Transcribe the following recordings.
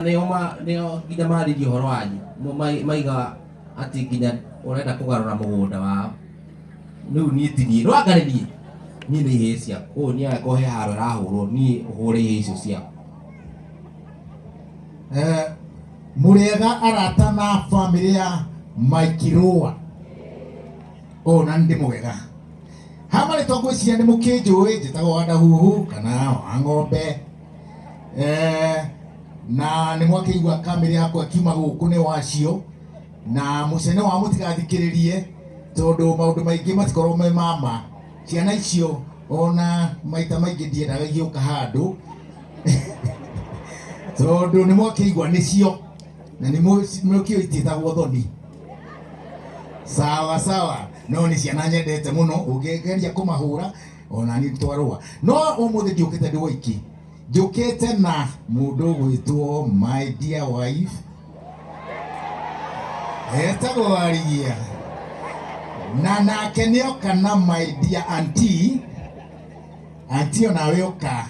Nĩo ma nĩo nginya maririe ũhoro wanyu maiga atĩ nginya ũrenda kũgarũra mũgũnda wao. Rĩu niĩ ti niĩ rwanga nĩ niĩ niĩ nĩ ihĩĩ ciaku ũũ niĩ angĩkorwo he haro ĩrahũrwo niĩ ũhũre ihĩĩ icio ciaku. Eh, mũrĩega arata na bamĩrĩ ya Mike Rũa o na ndĩ mwega ha marĩtwa ngwĩciria nĩ mũkĩnjũĩ njĩtagwo Wandahuhu kana wa ng'ombe. Eh, na nĩ mwakĩigua kamĩrĩ yakwa kiuma gũkũ nĩ wacio na mũcene wa mũtigathikĩrĩrie tondũ maũndũ maingĩ matikorwo me mama ciana icio ona maita maingĩ ndiendaga igĩũka handũ tondũ nĩ mwakĩigua nĩcio na nĩ mũkĩũĩ itiĩtagwo thoni sawa sawa no nĩ ciana nyendete mũno ũngĩgeria kũmahũra ona niĩ twarũa no ũmũthĩ ndiũkĩte ndĩ woiki njũkĩte na mũndũ ũgwĩtwo my dear wife etagwo Warigia na nake nĩoka na my dear auntie auntie onawe ũka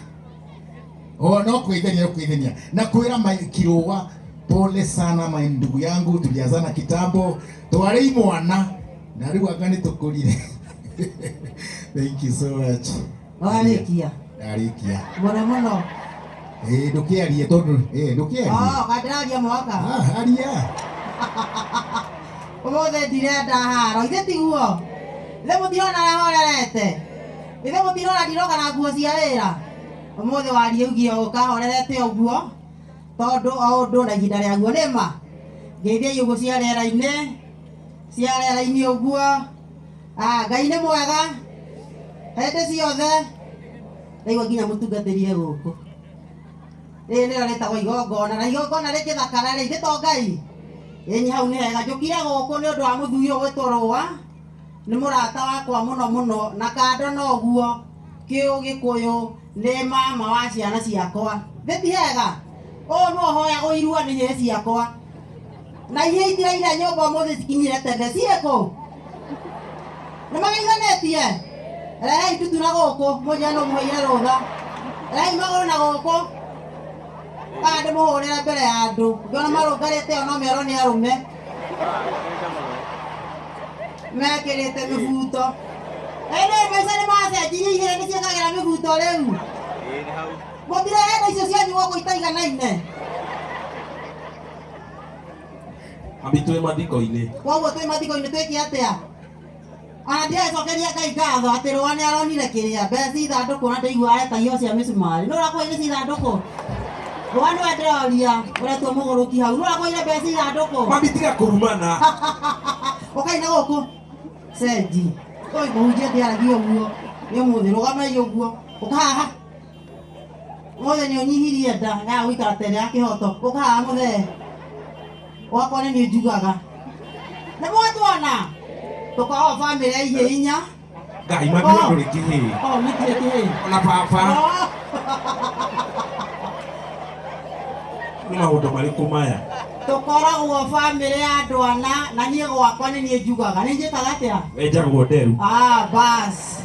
o no kwĩthenia no kwĩthenia na kwĩra Kirũa pole sana my ndugu yangu tulianzana kitambo twarĩ imwana na rĩu anga nĩ tũkũrire. Thank you so much. Warĩkia. Ndarĩkia. Mũno mũno. Ĩĩ ndũkĩarie tondũ ĩĩ ndũkĩarie. Oh, kandĩraria mwaka. Ah, aria. Ũmũthĩ ndirenda haro, ithe tiguo? Ithe mũtirona ũrĩa horerete? Ithe mũtirona ndiroka na nguo cia wĩra? Ũmũthĩ warie ugie ũkahorerete ũguo tondũ o ũndũ na ihinda rĩaguo nĩ ma. Ngeithiai ũguo cia rĩera-inĩ, cia rĩera-inĩ ũguo. Ah, Ngai nĩ mwega hĩndĩ ciothe. Ndaigua nginya mũtungatĩri e gũkũ. Rĩrĩ nĩrĩo rĩtagwo igongona, na igongona rĩngĩthakara rĩ, ithe to Ngai? Ĩni hau nĩ hega. Njũkire gũkũ nĩ ũndũ wa mũthuri ũyũ ũgwĩtwo Rũa, nĩ mũrata wakwa mũno mũno, na kando na ũguo, kĩũgĩkũyũ nĩ mama wa ciana ciakwa. Thĩ ti hega? Ũyũ nĩwe ũhoyagwo irua nĩ ihĩĩ ciakwa. Na ihĩĩ itiraire nyũmba ũmũthĩ cikinyire tene, ciĩ kũ? Nĩ mageithanĩtie? Rehei ndutu na gũkũ, mũnjĩre nũ mũheire rũtha. Rehei magũrũ na gũkũ. Kana ndĩmũhũrĩre mbere ya andũ. Ngĩona marũngarĩte o no merwo nĩ arũme. Mekĩrĩte mĩbuto. Ĩndĩ maica nĩ macenjirie ihĩĩ nĩ ciĩkagĩra mĩbuto rĩu. Mũtirehete icio cianyu gũkũ itaiganaine. Mami twĩ mathiko-inĩ. Koguo twĩ mathiko-inĩ twĩke atĩa? Ona ndĩracokeria Ngai ngatho atĩ Rũa nĩ aronire kĩrĩa mbeca ithandũkũ na ndaigua aretagia o cia mĩcumarĩ. Nũ ũrakũheire cia ithandũkũ? Rũa nĩwe ndĩroria ũretua mũgũrũki hau. Nũ ũrakũheire mbeca ithandũkũ? Mami tiga kũrumana. Ũkai na gũkũ. Cenji. Oi mũhunjia ndĩaragia ũguo. Nĩ ũmũthĩ rũgamai ũguo. Ũka haha. Mũthee nĩ ũnyihirie nda ya gũikara ta ĩrĩa ya kĩhoto. Ũka haha mũthee. Gwakwa nĩ niĩ njugaga. Nĩ mwatuona? Tũkoragwo bamĩrĩ ya ihĩĩ inya. Ngai mami we ndũrĩ kĩhĩĩ. Oh, niĩ ndirĩ kĩhĩĩ. Ona baba. Oh. Nĩ maũndũ marĩkũ maya? Tũkoragwo bamĩrĩ ya andũ ana na niĩ gwakwa nĩ niĩ njugaga. Nĩ njĩkaga atĩa? Wenjagwo nderu. Ah, bas.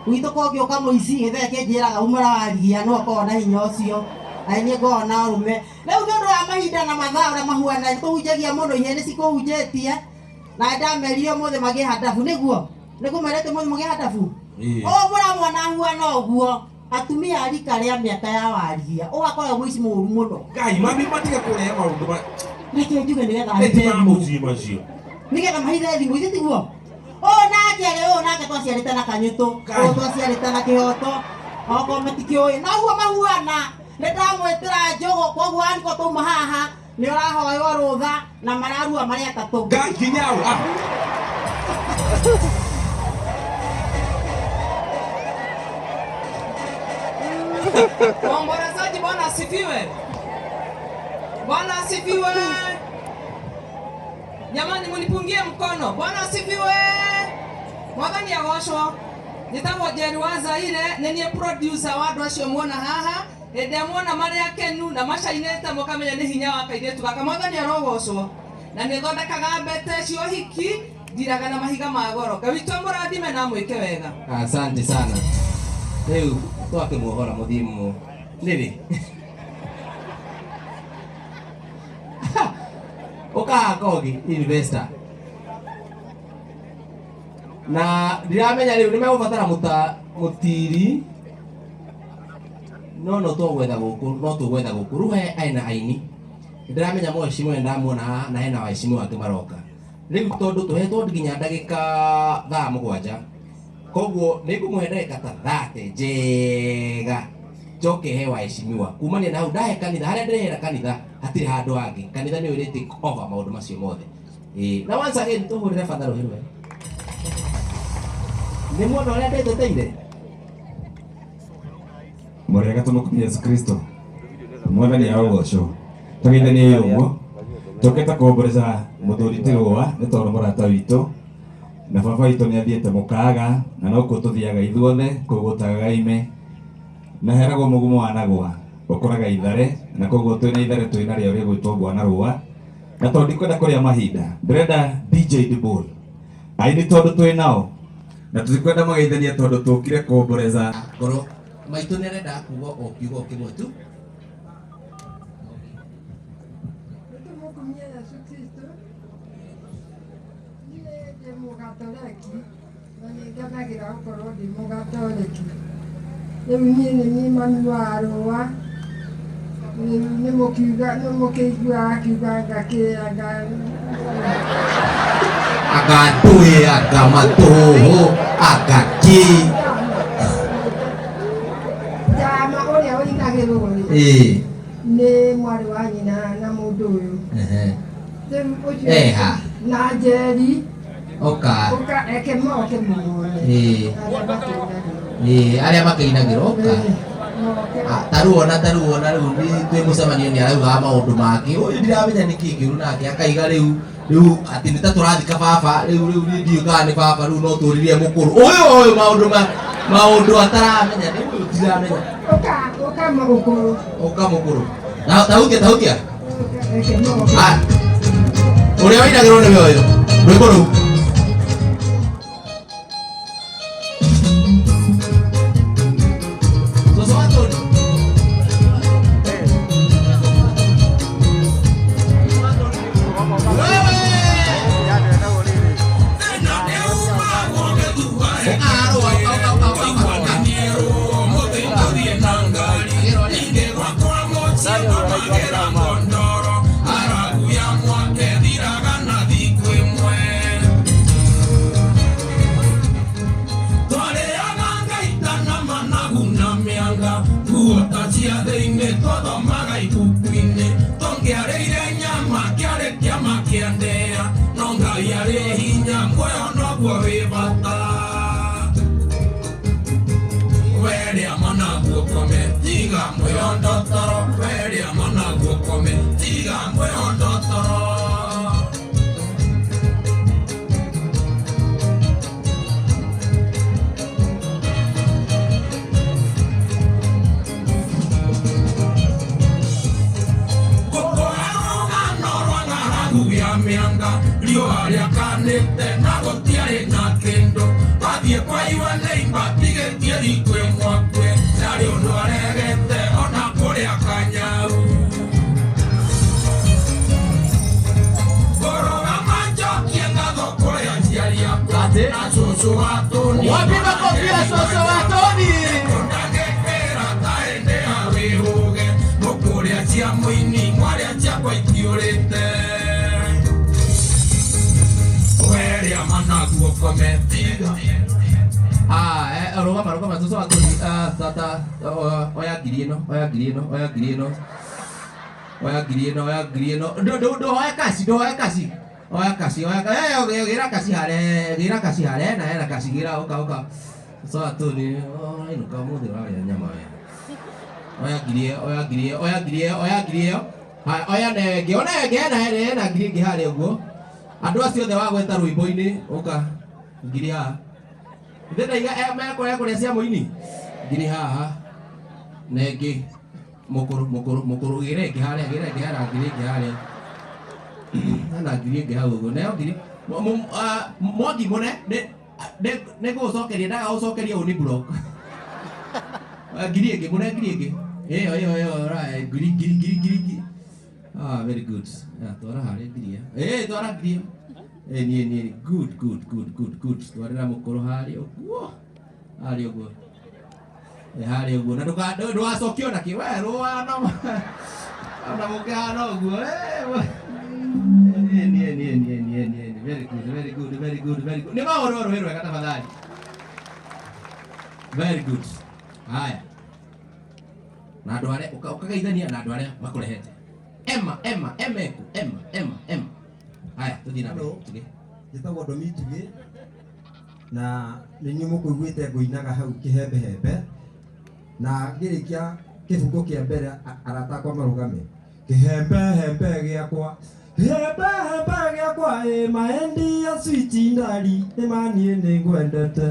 Gwitũ kũngĩũka mũici gĩthee kĩnjĩraga umũra warigia no akoragwo na hinya ũcio na niĩ ngoragwo na ũrũme. Rĩu nĩ ũndũ wa mahinda na mathaa ũrĩa mahuana nĩ tũhunjagia mũno ihĩĩ nĩ cikũhunjĩtie na nĩ ndamerire ũmũthĩ magĩe handabu nĩguo nĩngũmerĩte ũmũthĩ mũgĩe handabu. Ĩĩ. Ũũ mũramuona ahuana ũguo atumia a rika rĩa mĩaka ya waria ũgakora mũici mũru mũno. Ngai mami matige kũrehe maũndũ ma Reke njuge nĩgetha Ĩti ahithe ma thimũ. mũciĩ macio. Nĩgetha mahithe thimũ ithe tiguo? Ũyũ nake rĩ, ũyũ nake twaciarĩte na kanyũtũ, ũyũ twaciarĩte na kĩhoto, okorwo mũtikĩũĩ, noguo mahuana, nĩ ndamwĩtĩra njũgũ, koguo aniko twauma haha, nĩ ũrahoywo rũtha na mararua marĩ atatũ. Ngai kinya hau. Ah. Waombolezaji, Bwana asifiwe. Bwana asifiwe. Jamani, munipungie mkono. Bwana asifiwe. Mwathani agocwo. Njĩtagwo Njeri wa Zaire, nĩ niĩ producer wa andũ acio muona haha. Hĩndĩ ĩrĩa muona marĩ akenu na macainĩte mũkamenya nĩ hinya wa kairĩtu gaka. Mwathani arogocwo. Na nĩ thondekaga mbete cia ũhiki, ndiraga na mahiga ma goro. Ngai witũ amũrathime na amwĩke wega. Asante sana. Rĩu twakĩmuohora mũthiĩ mu nĩrĩ? Ũkaga Kogi investor. Na ndiramenya rĩu nĩmegũbatara mũtiri no no tũgwetha gũkũ no tũgwetha gũkũ rĩu he aina aini ndiramenya mheshimiwa ndamuona haha na hena waheshimiwa angĩ maroka rĩu tondũ tũhetwo nginya ndagĩka thaa 7 koguo nĩngũmũhe ndagĩka ta 30 njega njoke he waheshimiwa kumania na hau ndahe kanitha harĩa ndĩrehera kanitha hatirĩ handũ hangĩ kanitha nĩyo ĩrĩ take over maũndũ macio mothe. Na once again tũhũrĩre batha rũhĩ rwega nĩ muona ũrĩa ndeteteire Mũrĩega tũmũkumia Yesu Kristo mwathani arogocwo tũgeithanie ũguo tũkĩte kũomboreza mũthuri ti Rũa nĩ tondũ mũrata witũ na baba witũ nĩ athiĩte mũkaga na nokuo tũthiaga ithuothe kũu gũtagaga ime na heragwo mũgumo wanagwa ũkoraga ithare na koguo twĩna ithare twĩna rĩo rĩgwĩtwo Bwana Rũa na tondũ ndikwenda kũrĩa mahinda ndĩrenda DJ Dibol aini tondũ twĩ nao na tũtikwenda mageithania tondũ tũkire kũomboreza ngoro maitũ nĩ arenda kuga o kiugo kĩmwe tu. Nĩtũmũkumia Yesu Kristo. Niĩ ndĩ mũgatoleki na nĩngenagĩra gũkorwo ndĩ mũgatoleki. Rĩu niĩ nĩ niĩ mami wa Rũa. Rĩu nĩmũkĩiguaga akiuga ngakĩra anga ndũĩ anga matũhũhũ anga kĩ njama ũrĩa ũinagĩrwo rĩ nĩ mwarĩ wa nyina na mũndũ ũyũ. Rĩu ũcio na Njeri oka ũka eke moke muone arĩa makĩinagĩrwo oka taruona taruona rĩu twĩ mũcemanio nĩ araugaga maũndũ mangĩ ũyũ ndiramenya nĩkĩ kĩũru nake akaiga rĩu rĩu atĩ nĩ ta tũrathika baba rĩu rĩu niĩ ndiũĩ kana nĩ baba rĩu no tũririe mũkũrũ ũyũ ũyũ maũndũ maũndũ ataramenya nĩ ũyũ tiramenya ũka ũka mũkũrũ ũka mũkũrũ na tahutia tahutia ũrĩa wainagĩrwo nĩwe ũyũ rwĩmbo rũu. Andũ acio othe wagweta rwĩmbo-inĩ ũka ngiri haha ithe ndaiga mekũrĩa kũrĩa cia mũini ngiri haha na ĩngĩ mũkũrũ mũkũrũ mũkũrũ gĩra ĩngĩ harĩa gĩra ĩngĩ harĩa ngiri ĩngĩ harĩa hena ngiri ĩngĩ hau ũguo nayo ngiri Mwangi mũne nĩ ngũgũcokeria ndagagũcokeria ũũ nĩ block ngiri ĩngĩ mũne ngiri ĩngĩ ĩyo ĩyo ĩyo ngiri ngiri ngiri ngiri Ah, very good. Ah, twara harĩa ngiria. Eh, twara ngiria. Eh, niĩ niĩ good good good good good. Twarĩra mũkũrũ harĩa ũguo. Harĩa ũguo. Eh, harĩa ũguo. Na ndũgacokio na kĩ. We rũa na ona mũkĩhana ũguo. Eh, niĩ niĩ niĩ niĩ niĩ niĩ. Very good, very good, very good, very good. Nĩ maũndũ rũĩ rwega tafadhali. Very good. Haya. Na andũ arĩa ũkageithania na andũ arĩa makũrehete. Emma, Emma, Emma eku, Emma, Emma, Emma. Haya, tũthiĩ na mbere. Hello. Tugĩ. Njĩtagwo Ndomi Itugĩ na nĩ inyuĩ mũkũiguĩte ngũinaga hau kĩhembehembe na ngĩrĩkia kĩbungo kĩa mbere arata akwa marũgame kĩhembehembe gĩakwa kĩhembehembe gĩakwa ĩ maendi ya switi ndari nĩ maniĩ nĩ ngwendete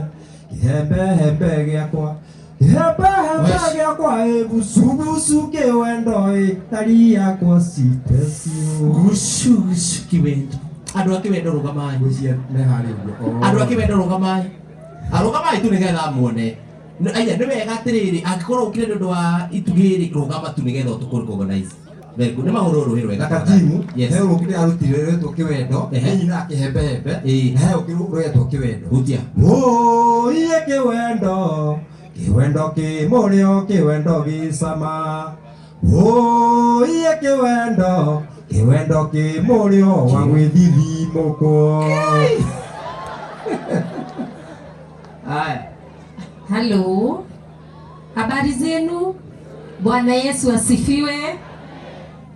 kĩhembehembe gĩakwa kĩhembehembe gĩakwa ĩ bucubucu kĩwendo ĩ tari yakwa citecio Gucu gucu kĩwendo. Andũ a kĩwendo rũgamai. Ngwĩciria me harĩa ũguo. Andũ a kĩwendo rũgamai. Arũgamai tu nĩgetha muone. Aya nĩ wega atĩrĩrĩ angĩkorwo ũkire nĩ ũndũ wa itugĩ rĩ rũgama tu nĩgetha ũtũkũ recognize. Very good. Nĩ mahũrwo rũĩ rwega. Na katimu Yes. he rũngĩ arutire rwetwo kĩwendo Ehe. nĩ nyina kĩhembehembe Ĩĩ. na he ũngĩ rwetwo kĩwendo. Hutia. Ũiye kĩwendo kĩwendo kĩ mũrĩo kĩwendo gĩcama Ũiye kĩwendo kĩwendo kĩ mũrĩo wa gwĩthithimũkwo. Haya. Halo, habari zenu? Bwana Yesu asifiwe.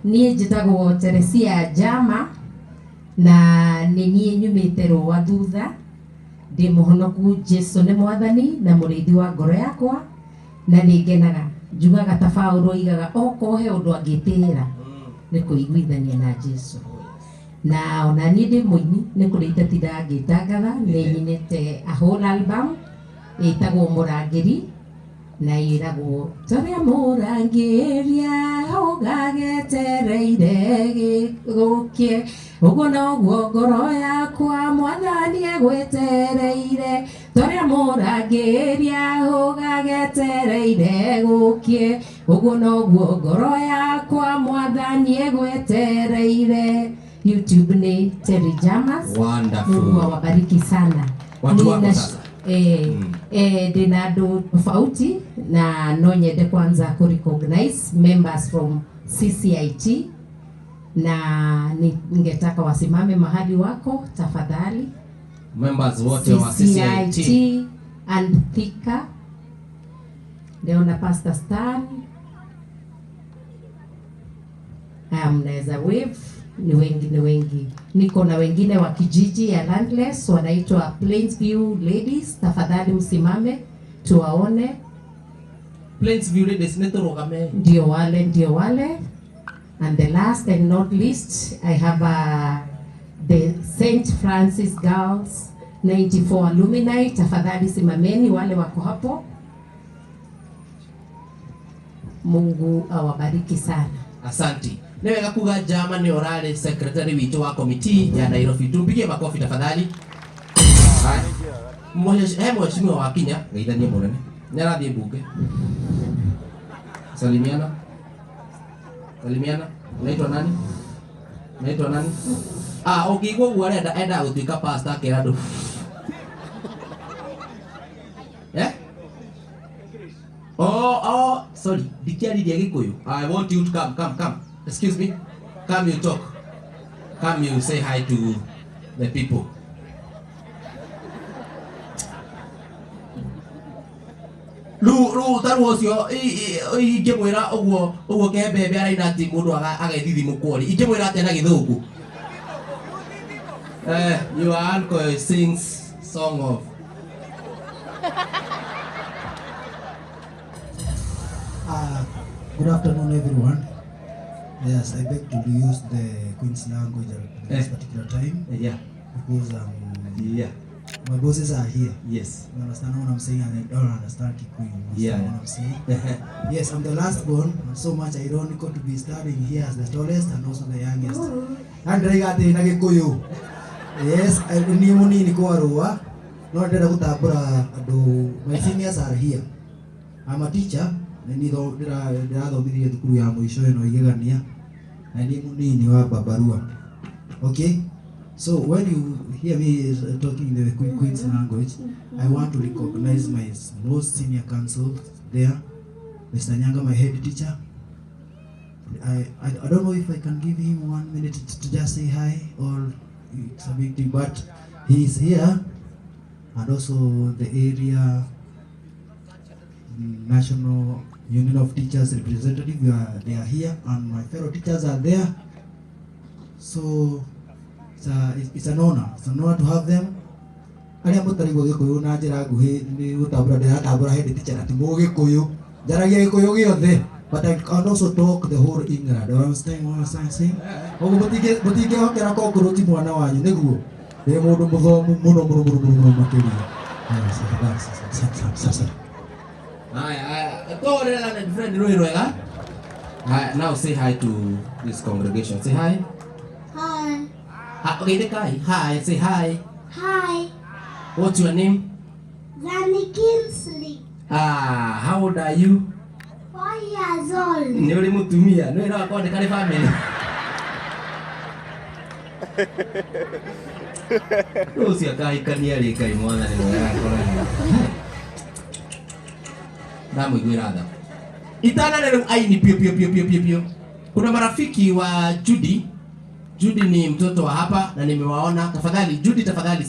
Niĩ njĩtagwo Teresia Njama na nĩ niĩ nyumĩte rũa thutha. Ndĩ mũhonoku, Jesu nĩ mwathani na mũrĩithi wa ngoro yakwa na nĩ ngenaga. Njugaga ta Paũlũ oigaga okorwo he ũndũ angĩtĩĩra nĩ kũiguithania na Jesu. Na ona niĩ ndĩ mũini nĩ kũrĩ itatindaga ngĩtangatha, nĩ nyinĩte a whole album ĩtagwo Mũrangĩri na ĩragwo torĩa mũrangĩri ũgagetereire gũkie ũguo noguo ngoro yakwa mwathani egwetereire torĩa mũrangĩri ũgagetereire gũkie ũguo noguo ngoro yakwa mwathani egwetereire. YouTube ni Terry Jamas. Wonderful. Mungu awabariki sana. Watu wako Nina- sasa. Ndina andũ tofauti na no nyende kwanza ku recognize members from CCIT na ningetaka wasimame mahali wako tafadhali. Members wote wa CCIT. CCIT and Thika. Ndeona Pastor Stan. Haya, mnaweza wave. Ni wengi, ni wengi. Niko na wengine wa kijiji ya Landless wanaitwa Plainsview Ladies. Tafadhali msimame tuwaone. Plainsview Ladies nĩ tũrũgame. Ndio wale, ndio wale. And the last and not least, I have the St. Francis Girls 94 alumni. Tafadhali simameni wale wako hapo. Mungu awabariki sana. Asanti. Nĩ wega kuga Jama nĩ ũrarĩ secretary witũ wa committee ya Nairobi. Tumpigie makofi tafadhali. Haya. He mheshimiwa wa Kinya, geithanie mũnene. Nĩ arathiĩ mbunge. Salimiana. Salimiana. Unaitwa nani? Unaitwa nani? Ah, ũngĩigua ũguo arenda endaga gũtuĩka pastor akĩra andũ. Eh? Oh, oh, sorry. Ndikiaririe Gĩkũyũ. I want you to come, come, come. Excuse me. Come you talk. Come you say hi to the people. Rĩu rĩu ta rĩu ũcio ingĩmwĩra ũguo ũguo kĩhembehembe araina atĩ mũndũ agethithimũkwo rĩ, ingĩmwĩra atĩa na Gĩthũngũ? Your uncle sings song of Good afternoon, everyone. Yes, I beg to use the Queen's language at this particular time. Yeah. Because my bosses are here. Yes. You understand what I'm saying? And I don't understand Kikuyu. You understand what I'm saying? Yes, I'm the last born. And so much ironical to be standing here as the tallest and also the youngest. And I got the Gikuyu. Yes, I ni munini kwa rua. No ndĩrenda gũtambũra andũ. My seniors are here. I'm a teacher. Nĩ niĩ ndĩrathomithirie thukuru ya mũico ĩno igegania. Na niĩ mũnini wa Babarua. Okay? So when you hear me talking in the Queen's language, I want to recognize my most senior counsel there, Mr. Nyanga, my head teacher. I don't know if I can give him 1 minute to just say hi or it's a big thing, but he is here, and also the area National Union of Teachers representative, they are here, and my fellow teachers are there. So it's an honor. It's an honor to have them. Arĩa mũtarigwo Gĩkũyũ na njĩra nguhĩ nĩ gũtambũra ndĩratambũra head teacher na ti Mũgĩkũyũ, njaragia Gĩkũyũ gĩothe, but I can also talk the whole England. You understand what I'm saying? Ũguo mũtingĩhokera kongũrũ ti mwana wanyu, nĩguo ndĩ mũndũ mũthomu mũno mũno mũno mũno mũno makĩria. Yes, that's. Haya, haya. Go learned friend rũĩ rwega. Haya, now say hi to this congregation. Say hi. Hi. Ha, okay, hi. Hi, say hi. Hi. What's your name? Zanny Kingsley. Ah, how old are you? 4 years old. Nĩ ũrĩ mũtumia, nĩ wĩra wakwa kwandĩka nĩ family. Ũcio akahikania rĩ, Ngai mwathani mwega akoragwo. Ndamũiguĩra tha. Itanane rĩu aini pio pio pio pio pio pio. Kuna marafiki wa Judy. Judy ni mtoto wa hapa na nimewaona. Tafadhali Judy, tafadhali.